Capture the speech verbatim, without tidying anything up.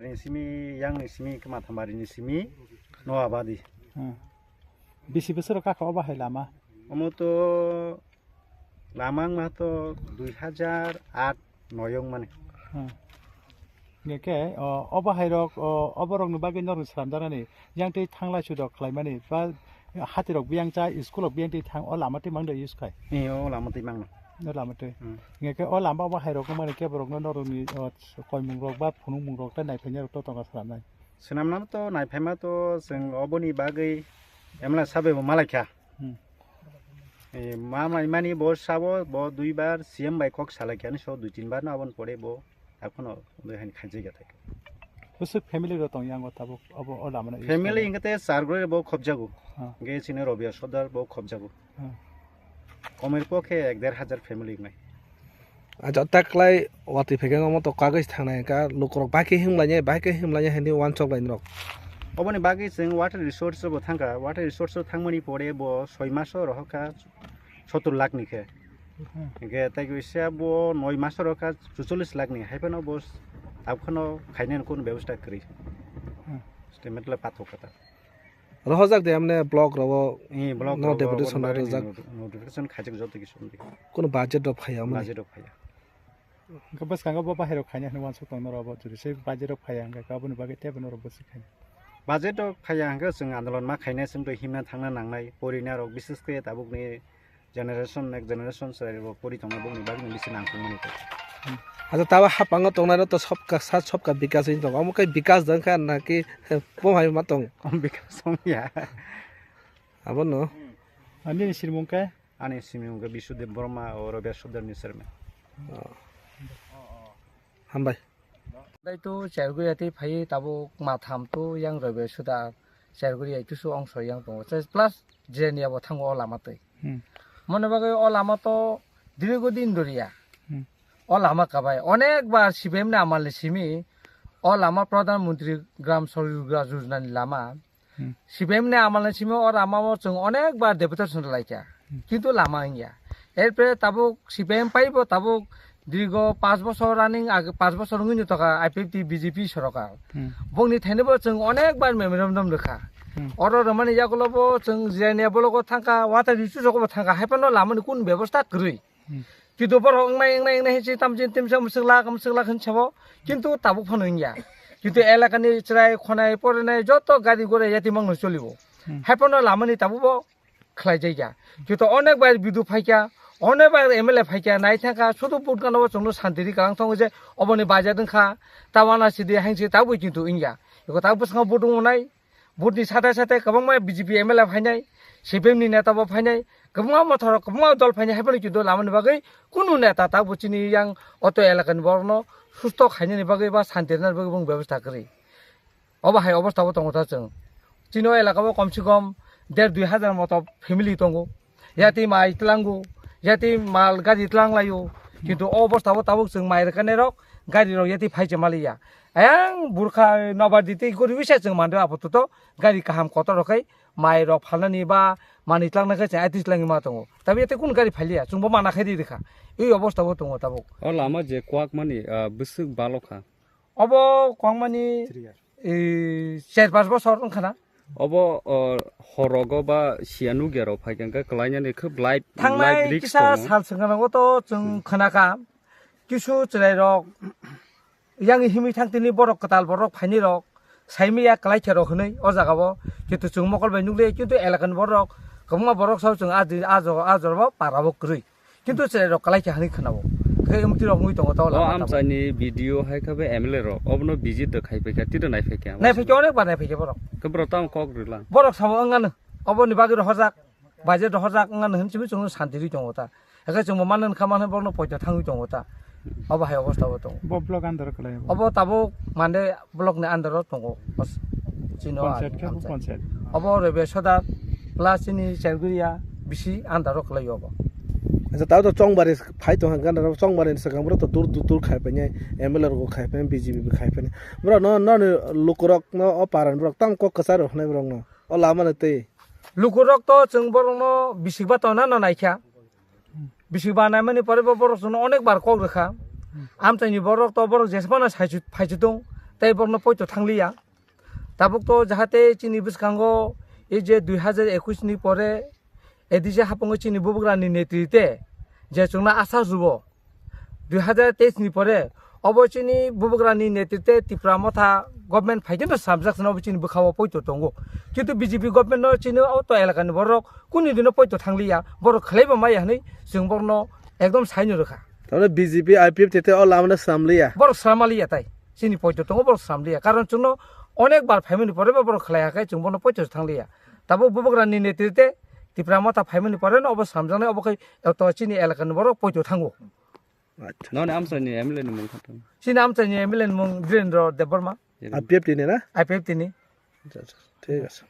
Ni simi, yang ni simi, khe Mathamari ni simi, no abadi. Hmm. Bisi bwswk rok kakha obo hai lama? Omo to lama wngma to dui hajar aat noi wngmani. Hmm. Hingke, o, obo hai rok, o, obo rok ni bagwi norok swnamjaknani, yang tei thanglai sui rok khlaimani, ba hati rok biyang cha, school rok biyang tei thang, o lama tei mang da use khai? Ni o lama tei mang. O lama tei. Hmm. Hingke o lama obo hai rok wngmani kebo rok no norok ni, o, koimung rok ba phunukmung rok tei naiphainai rok to tongo swnamnai. Swnamnano to naiphaima to chwng oboni bagwi M L A sabai bo malaikha. Hmm. Eh, ma maimani bo sabo bo duibar C M bai kok salaikha ni so dui tin bar no aboni pore bo akhono dui hani khaijai gathai. Bwswk family rok tong yango tabuk obo o lama no use Family khainai. Hingke te char gori bo khobjago. Ha. Hingke chini Robia Sodar bo khobjago. Ha. Komir pokhe ek der hajar family wngnai. Acha taklai watwi phaikhe omo to kagwi thangnai ka lukurok bai khe himlainai bai khe himlainai hinwi uansuk lai norok. Oboni bagwi chwng water resource bo thangkha, water resource o thangmani pore bo soi maso rohorkha sottur lakh ni khe. Hmm. Hingke tei kisa bo noi maso rohorkha chuchollis lakh ni, hai phano bo tabuk phano khainani kunu bebosta kwrwi. Hmm. Statement le pathok kha ta. Rohorjak de amne block rogo Eh, block no rogo deputation abo rojak. Noti-, notification khaijak joto kisu wngdi. Kono budget rok phaiya amne. Budget rok phaiya. Hingke bwskango bo bahai rok khaina hinwi uansuk tong norok abo jodi se budget rok phaiya hingke aboni bagwi teibo norok bwswk khaina. Budget rok phaiya hingke chwng andolon ma khainai chwng twi himna thangna nangnai porina rok bises khe tabuk ni generation, next generation chwrai rok pori tongna bongni bagwi bisi nangkukmani kok. Hmm. Acha tabo hapango tongnai rok to sobka sa sobka bikas wngwi tongo. Omo khe bikas dang kha na ki bo hai ma tong. Om bikas wngya. Abono. Ani ni sirmung khe? Ani sirmung khe Bisudeb Borma o Robia Sodar ni chairman. Oh. Hambai. Dai to Cherguri ati phai tabuk ma tham to yang Robia Sodar Cherguri ai tusu ongso yang tongo. Plus Jirania bo thango o lama twi. Hmm. Mone bagwi o lama to dirgo din doriya. Hmm. O lama kabai onek bar C P M ni amal ni simi o lama Pradhan Mantri Gram Sadak Yojana ni lama. Hmm. C P M ni amal ni simi o lama o chwng onek bar deputation laikha. Hmm. Kintu lama wngya. Erpore tabuk C P M paibo tabuk Dirgo panch bochor running age, panch bochor wngwi no tongkha I P F T B J P sorkar. Hmm. Bongni thaino bo chwng onek bar memorandum rwkha. Hmm. Oro rwmani yagulo bo chwng Jirania blogo thangkha, water resource rogo bo thangkha, hai phano lamani kun bebosta kwrwi. Hmm. Kintu borok wngnai, wngnai, wngnai hinwi tam jin tim sam swklak, am swklak hin sabo. Kintu tabuk phano wngya. Kintu elakani chwrai khonai porinai joto gari gura yati mangno cholibo. Hmm. Hai phano lamani tabuk bo khlai jai ya. Joto onek bai B D O phai kha, onek bai M L A phai kha, nai thang kha, sudu vote gana o chwngno santi ri kalang thongo je oboni budget wng kha, ta wana sidi hain se ta bo kintu wng ya. Eko ta bwskango vote wng nai, vote ni sate sate kwbangma B J P M L A phainai, C P M ni neta bo phainai, kwbangma mothor, kwbangma dol phainai, hai phano kintu lamani bagwi kunu neta ta bo chini yang auto elaka ni borok no susto khainani bagwi ba santi rwnani bagwi bong bebosta kwrwi. Obo hai obostha bo tongo ta chwng. Chini o elaka o kom se kom der dui hajar moto family tongo. Yati mai tlango, yati mal gari tlang laio. Kintu o obostha o tabuk chwng mai rwkha nai rok, gari rok yati phai se maliya. Ayang burkha nobar di tei gori wisa chwng mande apato to gari kaham kotor rok khai mai rok phalnani ba manwi tlangnai khe chwng atis langwi ma tongo. Tabi yati kun gari phaliya, chwng bo mana khai ri rwkha. I obostha o tongo tabuk. O lama je kwak mani, ah, bwswk balokha. Obo kwbangmani, eh, char panch bochor wngkha na? Obo, o, horogo ba siya nukya rok phai khe khlainani khe live, live Thangnai risk kisa tongo. Sal swkang o to chwng khna kha, kisu chwrai rok yang himwi thang tini borok kwtal borok phaini rok saimaya kwlai khe rok hwnwi o jaga o, kintu chwng mokol bai nukliya, kintu elaka ni borok kwbangma borok sao chwng a di, a jora, a jora bo para bo kwrwi. Kintu chwrai rok kwlai kha hinwi khwnao. Khe mwtwi rok wngwi tongo ta o lama tamo. Amchaini B D O hai khe bo M L A rok obono visit rok khai phaikha, tiro nai phaikha. Nai phaikha, onek bar nai phaikha borok. Khe borok tamo kok rwlang. Borok samo wngano. Oboni bagwi rohorjak, budget rohorjak wngano hinwi chwngno santi rwi tongo ta. Hakhe chwngbo mano wngkha, mano borokno poito thangwi tongo ta. Obo hai obostha o tongo. Bo block under kwlai bo. Obo tabuk mande block ni under o tongo. Bas, chini o Panchayat khe bo amchai. Panchayat. Obo Rebia Sodar plus chini Cherguria bisi under o kwlai obo. Acha, tao to Chongbari phai tong hangka na, Chongbari ni swkang bro to dur dur dur khai painai, M L A rok khai painai, B J P bo khai painai. Bro no, no ni lukurok no o paran borok tamo kok kwcharo hwnai borok no. O lama no tei. Lukurok to chwng borok no bisik ba tona no naikha. Bisik ba naimani pore bo borok chwngno onek bar kok rwkha. Amchaini borok to borok jesmano saichut phaichut tong. Tei borokno poito thangliya. Tabuk to jahate chini bwskango ei je dui hazar ekwis ni pore A D C haphangwi chini bubagrani netrite je chwngno asa rwo dui hazar teis ni pore, obo chini bubagrani netrite Tipra Motha government phaikhe no samjak sano obo chini bwkhao poito tongo. Kintu B J P government no chini o to elakani borok kuni dino poito thangliya, borok khlaiba maya hwnwi chwng borokno ekdom saino rwkha. Tamni B J P I P F T te o lamano samliya. Borok samaliya tai. Chini poito tongo, borok samliya. Karon chwngno onek bar phaimani pore bo borok khlai hakai chwng bono poito thangliya. Tabuk bubagrani netrite Tipra Motha phaimani pore no obo samjaknai, obo khai to chini elakani borok poito thango. Acha. Noni amchaini M L A ni mung kha tong? Chini amchaini M L A ni mung Birendra Debbarma. I P F T ni na? I P F T ni. Acha, acha. Thik ase.